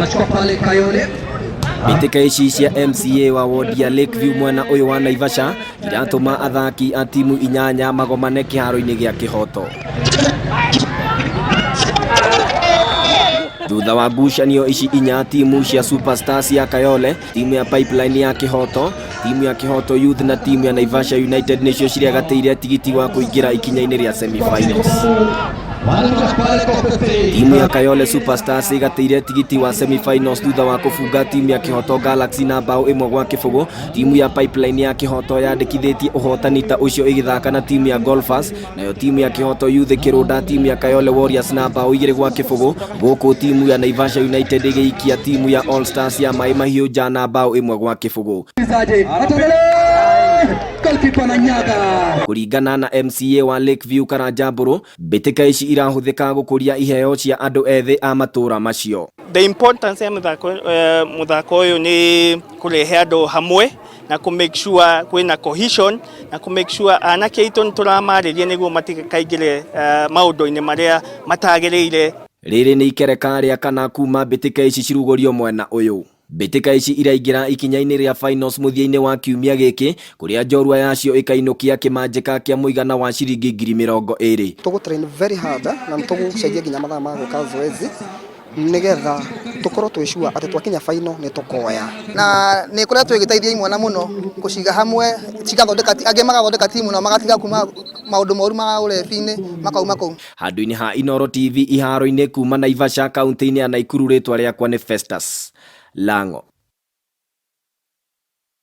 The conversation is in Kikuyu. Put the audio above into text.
Wanachukua pale Kayole. Mbĩtĩka ici cia MCA wa wodi ya Lakeview mwena ũyũ wa Naivasha iratũma athaki a timu inyanya magomane kĩharo-inĩ gĩa Kĩhoto. Thutha wa ngucanio ici inya timu cia Superstars ya Kayole, timu ya Pipeline ya Kĩhoto, timu ya Kĩhoto Youth na timu ya Naivasha United nĩcio ciregatĩire tigiti wa kũingĩra ikinya-inĩ rĩa semi-finals. Timu ya Kayole Superstars ĩgatĩire tigiti wa semi-finals thutha wa kũbunga timu ya Kĩhoto Galaxy na mbaũ 1-0. Timu ya Pipeline ya Kĩhoto yandĩkithĩtie ũhotani ta ũcio ĩgĩthaka na timu ya Golfers, nayo timu ya Kĩhoto Youth ĩkĩrũnda timu ya Kayole Warriors na mbaũ 2-0, gũkũ timu ya Naivasha United ĩgĩikia timu ya All Stars ya Maĩ Mahiũ nja na mbaũ 1-0. Goalkeeper na nyaga. Kũringana na MCA wa Lakeview Karanja Mbũrũ, mbĩtĩka ici irahũthĩka gũkũria iheo cia andũ ethĩ a matũũra macio. The importance ya mũthako mũthako ũyũ nĩ kũrehe andũ hamwe na kũ make sure kwĩna cohesion na kũ make sure anake aitũ nĩ tũramarĩria nĩguo matikaingĩre maũndũ-inĩ marĩa matagĩrĩire. Rĩrĩ nĩ ikereka rĩa kana kuma mbĩtĩka ici cirugũrio mwena ũyũ. Mbĩtĩka ici iraingĩra ikinya-inĩ rĩa finals mũthia-inĩ wa kiumia gĩkĩ kũrĩa njorua yacio ĩkainũkia kĩmanjĩka kĩa mũigana wa ciringi 20,000. Tũgũ train very hard na nĩ tũgũcenjia nginya mathaa ma gwĩka zoezi nĩgetha tũkorwo twĩ sure atĩ twakinya final nĩ tũkoya. Na nĩ ĩkoretwo ĩgĩteithia imwana mũno gũciga hamwe, cigathondeka, angĩ magathondeka timu na magatiga kuma maũndũ moru ma ũrebi-inĩ makauma kũu. Handũ-inĩ ha Inooro TV iharo-inĩ kuma Naivasha kaunti-inĩ ya Naikuru, rĩtwa rĩakwa nĩ Festus Lango.